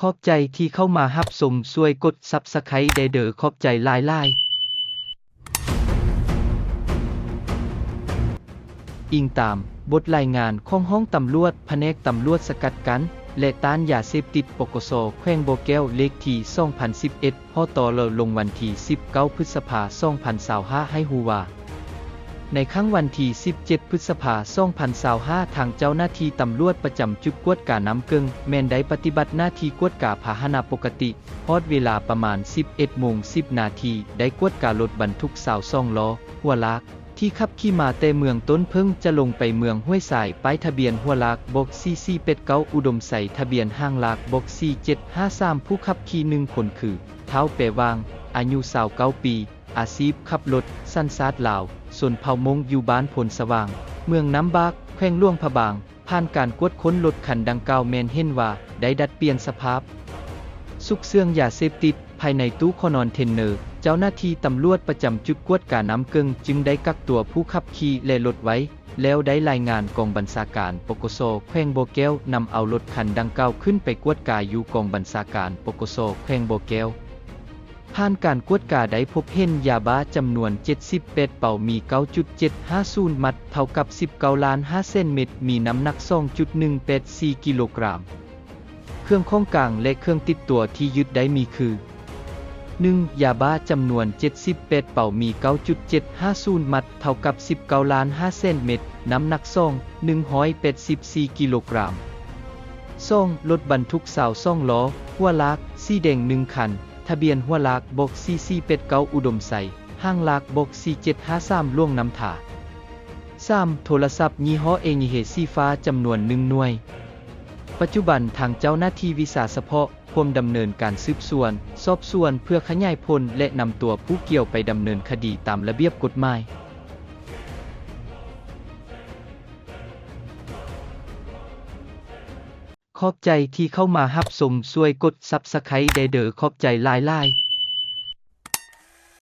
ຂອບໃຈທີ່ເຂົ້າມາຮັບຊົມ, ຊ່ວຍກົດ Subscribe ແດ່ເດີ, ຂອບໃຈຫຼາຍໆ. ອີງຕາມບົດລາຍງານຂອງຫ້ອງຕຳຫຼວດ ພະແນກຕຳຫຼວດສະກັດກັ້ນ ແລະ ຕ້ານຢາເສບຕິດ ປກສ ແຂວງບໍ່ແກ້ວ ເລກທີສອງພັນສິບເອັດ ຮ.ຕ.ລ. ລົງວັນທີສິບເກົ້າ ພຶດສະພາ ສອງພັນຊາວຫ້າ ໃຫ້ຮູ້ວ່າ ໃນຄ່ຳວັນທີສິບເຈັດ ພຶດສະພາ ສອງພັນຊາວຫ້າ ທາງເຈົ້າໜ້າທີ່ຕຳຫຼວດປະຈຳຈຸດກວດການ້ຳເກິ່ງ ແມ່ນໄດ້ປະຕິບັດໜ້າທີ່ກວດກາພາຫະນະປົກກະຕິ. ຮອດເວລາປະມານສິບເອັດໂມງສິບນາທີ ໄດ້ກວດກາລົດບັນທຸກຊາວສອງລໍ້ ຫົວລາກ ທີ່ຂັບຂີ່ມາແຕ່ເມືອງຕົ້ນເຜິ້ງ ຈະລົງໄປເມືອງຫ້ວຍຊາຍ, ປ້າຍທະບຽນຫົວລາກ ບກ ສີ່ສີ່ແປດເກົ້າ ອຸດົມໄຊ, ທະບຽນຫາງລາກ ບກ ສີ່ເຈັດຫ້າສາມ, ຜູ້ຂັບຂີ່ໜຶ່ງຄົນຄື ທ້າວ ແປຫວ່າງ ອາຍຸຊາວເກົ້າປີ, ອາຊີບຂັບລົດ, ສັນຊາດລາວ, ຊົນເຜົ່າມົ້ງ, ຢູ່ບ້ານໂພນສະຫວ່າງ, ເມືອງນ້ຳບາກ, ແຂວງຫຼວງພະບາງ. ຜ່ານການກວດຄົ້ນ, ລົດຄັນດັ່ງກ່າວແມ່ນເຫັນວ່າໄດ້ດັດປ່ຽນສະພາບ, ຊຸກເຊື່ອງຢາເສບຕິດພາຍໃນຕູ້ຄອນເທນເນີ. ເຈົ້າໜ້າທີ່ຕຳຫຼວດປະຈຳຈຸດກວດການ້ຳເກິ່ງຈຶ່ງໄດ້ກັກຕົວຜູ້ຂັບຂີ່ ແລະ ລົດໄວ້ ແລ້ວໄດ້ລາຍງານກອງບັນຊາການ ປກສ ແຂວງບໍ່ແກ້ວ, ນຳເອົາລົດຄັນດັ່ງກ່າວຂຶ້ນໄປກວດກາຢູ່ກອງບັນຊາການ ປກສ ແຂວງບໍ່ແກ້ວ. ຜ່ານການກວດກາໄດ້ພົບເຫັນຢາບ້າຈຳນວນເຈັດສິບແປດເປົາ, ມີເກົ້າຈຸດເຈັດຫ້າສູນມັດ, ເທົ່າກັບສິບເກົ້າລ້ານຫ້າແສນເມັດ, ມີນ້ຳໜັກສອງຈຸດໜຶ່ງແປດສີ່ກິໂລກຣາມ. ເຄື່ອງຂອງກາງ ແລະ ເຄື່ອງຕິດຕົວທີ່ຍຶດໄດ້ມີຄື: ໜຶ່ງ ຢາບ້າຈຳນວນເຈັດສິບແປດເປົາ, ມີເກົ້າຈຸດເຈັດຫ້າສູນມັດ, ເທົ່າກັບສິບເກົ້າລ້ານຫ້າແສນເມັດ, ນ້ຳໜັກສອງ ໜຶ່ງຮ້ອຍແປດສິບສີ່ກິໂລກຣາມ. ສອງ ລົດບັນທຸກຊາວສອງລໍ້ ຫົວລາກ ສີແດງໜຶ່ງຄັນ, ທະບຽນຫົວລາກ ບກ ສີ່ສີ່ແປດເກົ້າ ອຸດົມໄຊ, ຫາງລາກ ບກ ສີ່ເຈັດຫ້າສາມ ຫຼວງນ້ຳທາ. ສາມ ໂທລະສັບຍີ່ຫໍ້ເອນິເຮສີຟ້າຈຳນວນໜຶ່ງໜ່ວຍ. ປັດຈຸບັນທາງເຈົ້າໜ້າທີ່ວິຊາສະເພາະ ພວມດຳເນີນການສືບສວນ, ສອບສວນ ເພື່ອຂະຫຍາຍຜົນ ແລະ ນຳຕົວຜູ້ກ່ຽວໄປດຳເນີນຄະດີຕາມລະບຽບກົດໝາຍ. ຂອບໃຈທີ່ເຂົ້າມາຮັບຊົມ, ຊ່ວຍກົດ Subscribe ແດ່ເດີ, ຂອບໃຈຫຼາຍໆ.